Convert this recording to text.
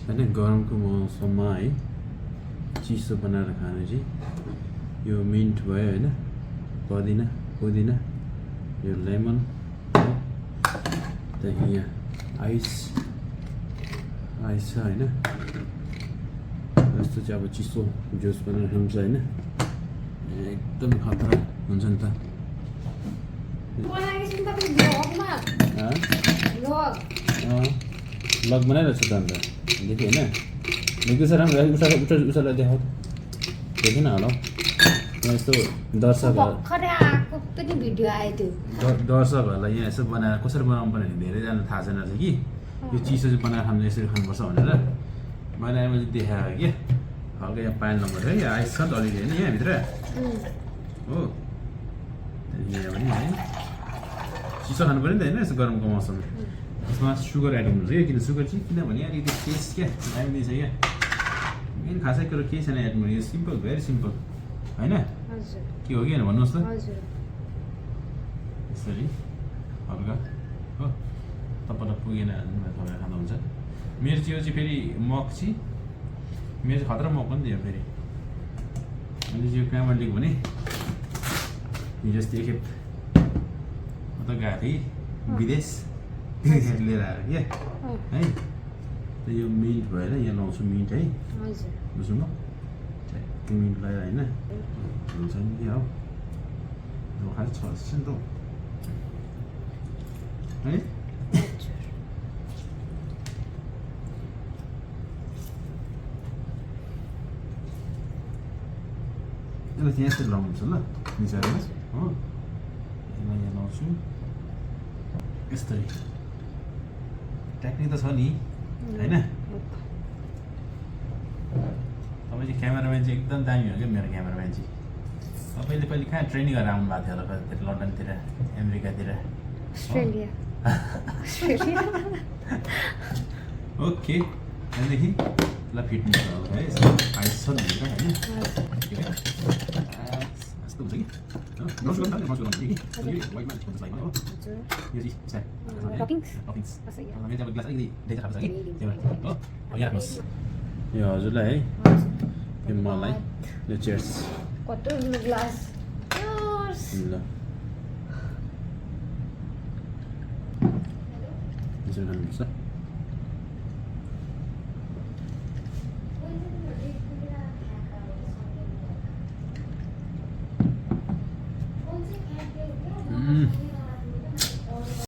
हैन गरमको मौसममा है चिसो बनाएर खानु चाहिँ यो मिन्ट भयो हैन पुदिना यो लेमन त्यही यहाँ आइस छ हैन यस्तो चाहिँ अब चिसो जुस बनाएर खान्छ हैन एकदम खतरा हुन्छ नि त लग बनाइरहेको छु त अन्त देखि होइन देख्दैछ राम्रो उसालाई देखाउ देखेन होला यहाँ यस्तो दर्शकहरूलाई यहाँ यसो बनाएर कसरी बनाउनु पर्ने धेरैजना थाहा छैन रहेछ कि यो चिसो चाहिँ बनाएर खानु यसरी खानुपर्छ भनेर मैले आएपछि देखाएको कि हल्का यहाँ पानी नम्बर है आइस छ त अलिकति होइन यहाँभित्र हो यहाँ पनि है चिसो खानु पऱ्यो नि त होइन यस्तो गरमको मौसम यसमा सुगर एड हुनुहुन्छ क्या किन सुगर चाहिँ किनभने अलिकति टेस्ट क्या दामी छ क्या मेन खासै कुरो केही छैन एड गर्नु यो सिम्पल भेरी सिम्पल होइन के हो कि होइन भन्नुहोस् त यसरी हल्का हो तपाईँलाई पुगेन तपाईँलाई खाँदा हुन्छ मेरो चाहिँ यो चाहिँ फेरि मक्सी मेरो चाहिँ खतरा मक पनि थियो फेरि मैले चाहिँ यो कहाँबाट लिएको भने हिजो अस्ति एकखेप उता गएको थिएँ विदेश लिएर आएर क्या है त यो मिन्ट भएर यहाँ लाउँछु मिन्ट है बुझ्नु म मिन्ट लगाएर होइन हुन्छ नि क्या हो खालि छ नि त है यसलाई चाहिँ यसरी लाउनुहुन्छ ल मिसाएर हो यसलाई यहाँ लाउँछु यस्तरी टेक्निक त छ नि होइन तपाईँ चाहिँ क्यामेराम्यान चाहिँ एकदम दामी हो क्या मेरो क्यामेराम्यान चाहिँ तपाईँले पहिले कहाँ ट्रेनिङ गरेर आउनु भएको थियो होला लन्डनतिर अमेरिकातिर ओके त्यहाँदेखि ल फिट्नु छ है आइस छ नि होइन यस्तो हुन्छ कि यो हजुरलाई है यो मलाई यो चेयर्स ग्लास ल यसरी खानुपर्छ